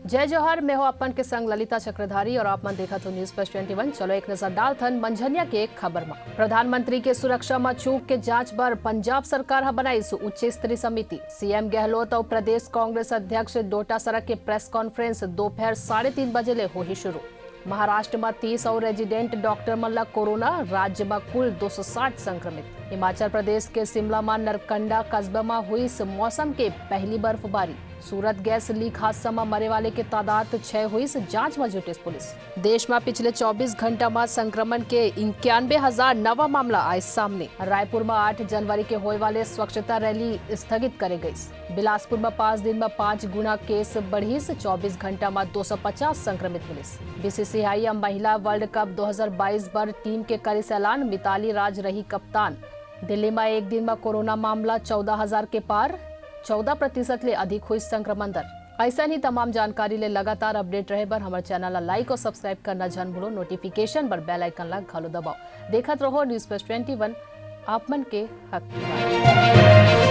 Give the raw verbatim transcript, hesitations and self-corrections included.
जय जोहार, मैं हो अपन के संग ललिता चक्रधारी और आप मन देखत हो News Plus twenty one। चलो एक नजर डालथन मंझनिया के एक खबर मा। प्रधानमंत्री के सुरक्षा मा चूक के जांच बर पंजाब सरकार ह बनाइस उच्च स्तरीय समिति। सीएम गहलोत अउ प्रदेश कांग्रेस अध्यक्ष डोटासरा के प्रेस कॉन्फ्रेंस दोपहर साढ़े तीन बजे ले होही शुरू। महाराष्ट्र म तीस अउ रेजिडेंट डॉक्टर मन ल कोरोना, राज्य म कुल दो सौ साठ संक्रमित। हिमाचल प्रदेश के शिमला म नरकंडा कस्बा म हुईस मौसम के पहली बर्फबारी। सूरत गैस लीक हादसा म मरे वाले के तादाद छह हुईस, जांच म जुटिस पुलिस। देश म पिछले चौबीस घंटा म संक्रमण के इक्यानवे हजार नवा मामला आए सामने। रायपुर म आठ जनवरी के होए वाले स्वच्छता रैली स्थगित करे गईस। बिलासपुर म पाँच दिन म पाँच गुना केस बढ़िस, चौबीस घंटा म दो सौ पचास संक्रमित मिलिस। बीसीसीआई ह महिला वर्ल्ड कप दो हज़ार बाईस बर टीम के करिस ऐलान, मिताली राज रही कप्तान। दिल्ली म एक दिन म कोरोना मामला चौदह हजार के पार, चौदह प्रतिशत ले अधिक हुई संक्रमण दर। ऐसा ही तमाम जानकारी ले लगातार अपडेट रहे बर हमर चैनल ला लाइक और सब्सक्राइब करना झन भूलो। नोटिफिकेशन बर बेल आइकन ला घलो दबाओ। देखत रहो News Plus twenty one, आप मन के हक की बात।